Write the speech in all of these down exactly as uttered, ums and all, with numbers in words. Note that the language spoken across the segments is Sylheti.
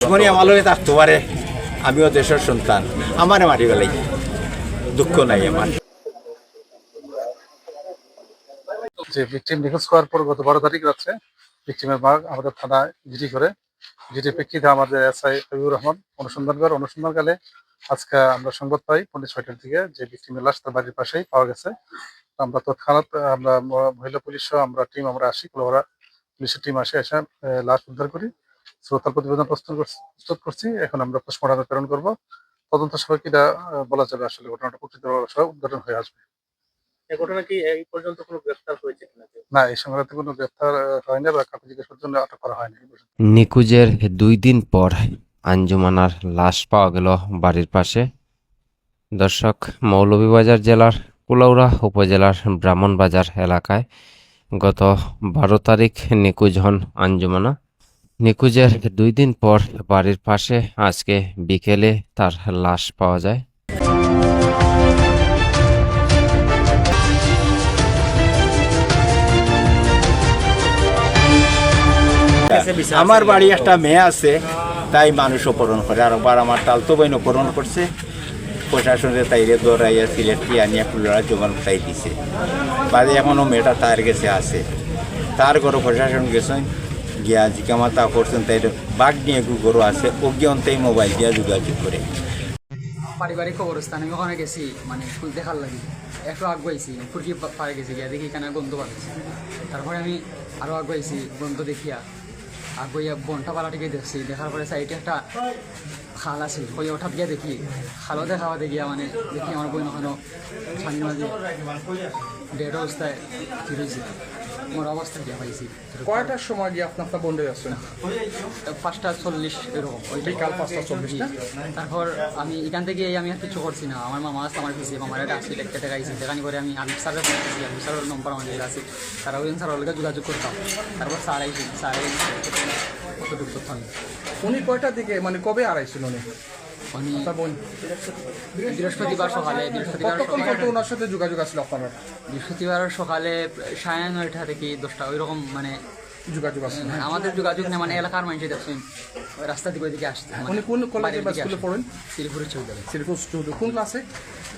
দুশমনি আমার লগে থাকতে পারে, আমিও দেশের সন্তান, আমারে মারি বেলাই, দুঃখ নাই আমার। যে ভিকটিম নিখোঁজ হওয়ার পর গত বারো তারিখ রাত্রে ভিকটিমের মা আমাদের থানায় জিডি করে। জিডির প্রেক্ষিতে আমাদের এসআই হাবিবুর রহমান অনুসন্ধান করে। অনুসন্ধানকালে আজকে আমরা সংবাদ পাই পৌনে ছয়টার দিকে যে ভিকটিমের লাশ তার বাড়ির পাশেই পাওয়া গেছে। তো আমরা তৎক্ষণাৎ, আহ, আমরা ম- মহিলা পুলিশ সহ আমরা টিম আমরা আসি, কুলাউড়া পুলিশের টিম আসে, এসে আহ, লাশ উদ্ধার করি। সুরতাল প্রতিবেদন প্রস্তুত করছি, প্রস্তুত করছি। এখন আমরা পোস্টমর্টমে প্রেরণ করব। তদন্ত সাপেক্ষে এটা আহ, বলা যাবে আসলে ঘটনাটা প্রকৃত সহ উদ্ঘাটন হয়ে আসবে। এ ঘটনা কি এই পর্যন্ত কোনো গ্রেফতার হয়েছে কিনা কেউ? না, এই সংক্রান্ত কোনো গ্রেফতার আহ, হয়নি বা কাউকে জিজ্ঞেস করার জন্য আটক করা হয়নি। নিখোঁজের দুই দিন পর আঞ্জুমানার লাশ পাওয়া গেল বাড়ির পাশে। দর্শক, মৌলভীবাজার জেলার কুলাউড়া উপজেলার ব্রাহ্মণবাজার এলাকায় গত বারো তারিখ নিখোঁজ হন আঞ্জুমানা। নিখোঁজের দুই দিন পর বাড়ির পাশে আজকে বিকেলে তার লাশ পাওয়া যায়। আমার বাড়ি একটা মেয়ে আছে, তাই মানুষ অপহরণ করে। আর একবার আমার তালতো বইন অপহরণ করছে, প্রশাসনে তাইরে ধরাইয়া সিলেট কি আনিয়া কুলাউড়া জমার উঠাই দিছে। বাদে এখনো মেয়েটা তার গেছে আছে, তার ঘরো প্রশাসন গেছেন, গিয়া জিকামাতা করছেন, তাই বাঘ নিয়ে গু ঘরো আছে, ও গিয়ে অন্তেই মোবাইল দিয়া যোগাযোগ করে। পারিবারিক কবরস্থানে আমি ওখানে গেছি, মানে ফুল দেখার লাগি। একটু আগুয়াইছি, ফুরকি পা- পাড়ে গেছি, গিয়া দেখি এখানে গন্ধ বার হয়েছে। তারপরে আমি আরও আগুয়াইছি, গন্ধ দেখিয়া আগুয়াইয়া বনটা পালা টিকে দেখছি। দেখার পরে সাইডে একটা খাল আছে, ওই হঠাৎ গিয়া দেখি, খালও দেখাওয়াতে গিয়া মানে দেখি আমার বইন ওখানে পানির মাঝে ডেড অবস্থায় কি রয়েছে, মরা অবস্থায় গিয়া পাইছি। কয়টার সময় গিয়ে আপনি আপনার বন্ধু আছেন? পাঁচটা চল্লিশ এরকম। ওই বিকাল পাঁচটা চল্লিশ না? তারপর আমি এখান থেকে এই আমি আর কিছু করছি না। আমার মামা আছে আমার পিছিয়ে, মামারে ডাকছি, ডেকে টেকাইছি। দেখানি করে আমি আবির স্যারের ফোন করছি, আবির স্যারের নম্বর আমার কাছে আছে। তারা ওই স্যারের লগে যোগাযোগ করতাম। তারপর স্যার আইসি, স্যার আইসি কতটুকু তথ্য আমি উনি কয়টার দিকে, মানে কবে আড়াইছিল উনি? উনি আপনার বোন? বৃহস্পতিবার সকালে, বৃহস্পতিবার কতক্ষণ সকালে, পর্যন্ত ওনার সাথে যোগাযোগ আছিল আপনার? বৃহস্পতিবার সকালে সাড়ে নয়টা থেকে দশটা ওইরকম মানে যোগাযোগ আছে না? আমাদের যোগাযোগ না, মানে এলাকার মানুষ দেখছেন, ওই রাস্তা দিকে ওইদিকে আসছে, মানে উনি কোন কলেজে বাড়ির বা দিকে স্কুলে আসছে। পড়েন? শ্রীপুরের চৌধুরী। সিরপুর চৌধুরী কোন ক্লাসে?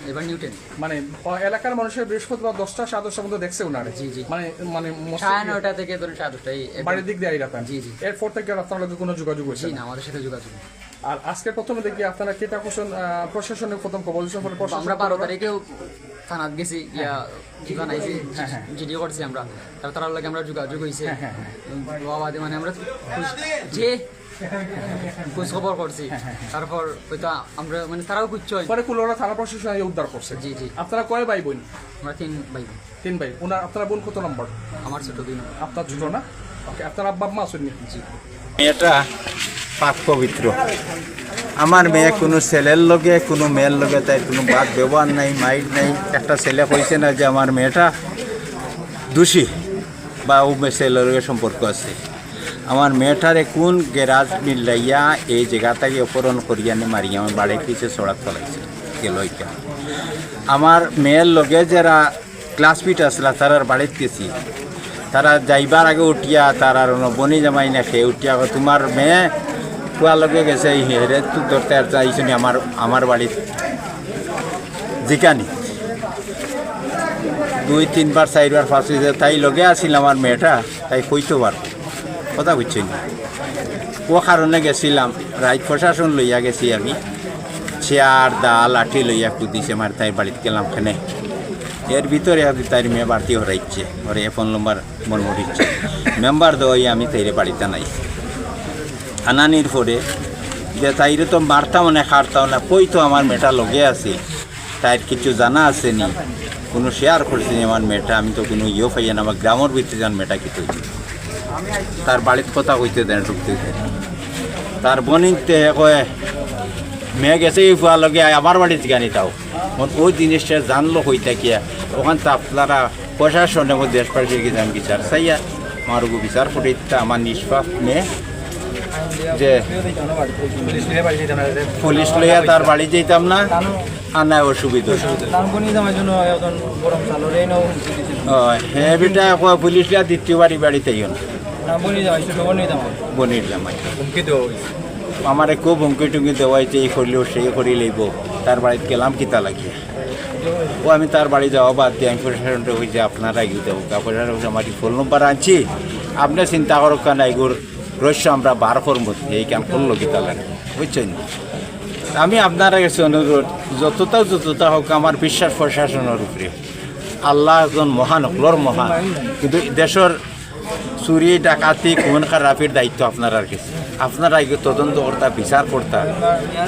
এবার নিউটন। মানে, আহ, এলাকার মানুষের বৃহস্পতিবার দশটা, সাড়ে দশটার মধ্যে দেখছে ওনারে? জি, জি। মানে, মানে মসজিদ সাড়ে থেকে নয়টা থেকে ধরুন সাড়ে দশটা, এই একদম। বাড়ির দিক দিয়ে আইরাতান? জি, জি। এরপর থেকে আর আপনার লগে কোনো যোগাযোগ হয়েছে জি না? না, আমাদের সাথে যোগাযোগ নেই। আর আজকে প্রথমে দেখি আপনারা কেটা করছেন, আহ, প্রশাসনে প্রথম খবর দিয়েছেন, পরে প্রশাসন আমরা বারো কোনো- তারিখেও থানাত গেছি, ইয়া, কি জানাইছি, জিডিও করছি আমরা। তারপর তারার লগে আমরা যোগাযোগ হয়েছে। বাবা দে মানে আমরা খুশ, যে খোঁজ খবর করছি। তারপর হয়তো আমরা মানে তারাও খুঁজছে। পরে কুলাউড়া থানা প্রশাসন এই উদ্ধার করছে। জি, জি। আপনারা কয় ভাই বোন? আমরা তিন ভাই বোন। তিন ভাই। ওনার, আপনার বোন কত নম্বর? আমার ছোট দুই নম্বর। আপনার ছোট না? ওকে, আপনার আব্বা আম্মা আছেন নি? জি। এটা পাক পবিত্র। আমার মেয়ে কোনো ছেলের লগে, কোনো মেয়ের লগে তাই কোনো বাদ ব্যবহার নাই, মাইর নাই। একটা ছেলে কইছে না যে আমার মেয়েটা দোষী বা ও মে-, ছেলের লগে সম্পর্ক আছে। আমার মেয়েটারে কোন গেরাজ মিল্লাইয়া এই জায়গা থেকে অপহরণ করিয়া নি মারিয়া আমার বাড়ির পিছে ছড়াত ফেলাইছে, গেল এটা। আমার মেয়ের লগে যারা ক্লাসমেট আসলা, তারার বাড়িত গেছি। তারা যাইবার আগে উঠিয়া, তারার অনো বনি জামাই না খেয়ে উঠিয়া কয়, "তোমার মেয়ে পুয়া লগে গেছে, এই হেরে তো ধরতে আর চাইছনি আমার, আমার বাড়িত জিকানি।" দুই তিনবার, চাইরবার ফাঁসি যে তাই লগে আছিল আমার মেয়েটা, তাই কইতো পারবো, কথা বুঝছেন? ও কারণে গেছিলাম, রাইত প্রশাসন লইয়া গেছি আমি, চেয়ার, দা, লাঠি লইয়া কুদিছে, আমার তাই বাড়িত গেলাম খানে। এর ভিতরে আর তাইর মেয়ে বাড়তি হরাইছে, ওরে ফোন নম্বর মন মরিচ্ছে। মেম্বার দই আমি তাইরে বাড়িত আনাই। আনানির পরে যে তাইরে তো মারতাম না, কাটতাম না, কই তো আমার মেয়েটা লগে আছে, তাইর কিছু জানা আছে নি, কোনো শেয়ার করছে নি আমার মেয়েটা, আমি তো কোনো ইয়েও পাইয়া না, আমার গ্রামের ভিতরে যান মেয়েটা কি তৈরি, তার বাড়িত কথা কইতে দেন, ঢুকতে দেন। তার বনিতে কয়, "মেয়ে গেছে এই ফুয়া লগে, আয় আমার বাড়িত গানি তাও।" ওই জিনিসটা জানলো কইতা কিয়া, ওখান তো আপনারা প্রশাসন এবং দেশবাসীর কি জান বিচার চাইয়া, আমার ওগো বিচার করে দিতা, আমার নিষ্পাপ মেয়ে যে পুলিশ লইয়া তার বাড়ি যাইতাম না, আর না অসুবিধা হইতো। ও, হে বেটা কয় পুলিশ লইয়া দ্বিতীয় বাড়ি বাড়িতে আইও না। বনির জামাই। আমারে খুব হুমকি টুমকি দেওয়া অইছে, এই করিলেও সেই করি লইব, তার বাড়িত গেলাম কিতা লাগিয়া। ও আমি তার বাড়ি যাওয়া বাদ দিয়া আমি প্রশাসনরে কইছি, "আপনারা আইগু দেও।" প্রশাসন কইছে, "আমার ফোন নম্বর আনছি, আপনে চিন্তা করউক্কা না, ইগুর রহস্য আমরা বার করমু, এইখান করলো কিতা লাগে।" বুঝছইন? আমি আপনারার গেছে অনুরোধ, যতটা যতটা হউক, আমার বিশ্বাস প্রশাসনর উপরে। আল্লাহ একজন মহান, হকলর মহান, কিন্তু দেশর চুরি, ডাকাতি, খুন খারাপির দায়িত্ব আপনারার গেছে। আপনারা আগে তদন্ত করতা, বিচার করতা,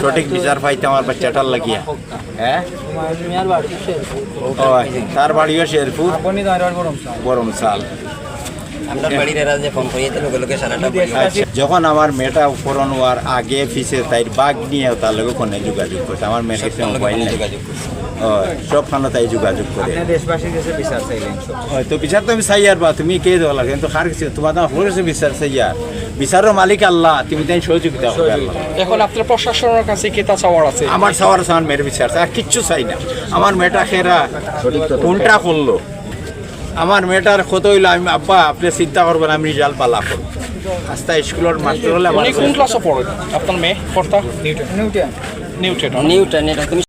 সঠিক বিচার পাইতা আমার বাচ্চাটার লাগিয়া। হ্যাঁ? ওই, তার বাড়িও শেরপুর। বরমসাল। আমরার বাড়ির এরা যে ফোন করিয়া দিল, লগে লগে সারাটা বাড়ি। আচ্ছা, যখন আমার মেয়েটা অপহরণ অওয়ার আগে পিছে তাইর ভাগ্নিয়ে তার লগে ফোনে যোগাযোগ করছে, আমার মেয়ের কাছে মোবাইল নাই। ওই, সবখানো তাই যোগাযোগ করে। আপনি দেশবাসীর কাছে বিচার চাইলেন সব। ওই, তো বিচার তো আমি চাইয়ার বা, তুমি কে দেওয়া লাগে, কিন্তু কার কাছে, তোমার তো আমার কাছে বিচার চাইয়ার। বিচারর মালিক আল্লাহ, তুমি তাই সহযোগিতা করবে আল্লাহ। এখন আপনার প্রশাসনের কাছে কিতা চাওয়ার আছে? আমার চাওয়ার আছে আমার মেয়ের বিচার, আর কিচ্ছু চাই না। আমার মেয়েটা কেরা, কোনটা করলো, আমার মেয়েটার কত অইলো, আমি, আব্বা, আপনে চিন্তা করবা না, আমি রেজাল্ট ভালা করমু। আস্তা স্কুলর মাস্টার অইলে আমার উনি কোন ক্লাসে পড়ে আপনার মেয়ে? পড়তা? নিউটন। নিউটন। নিউটন, এটা তুমি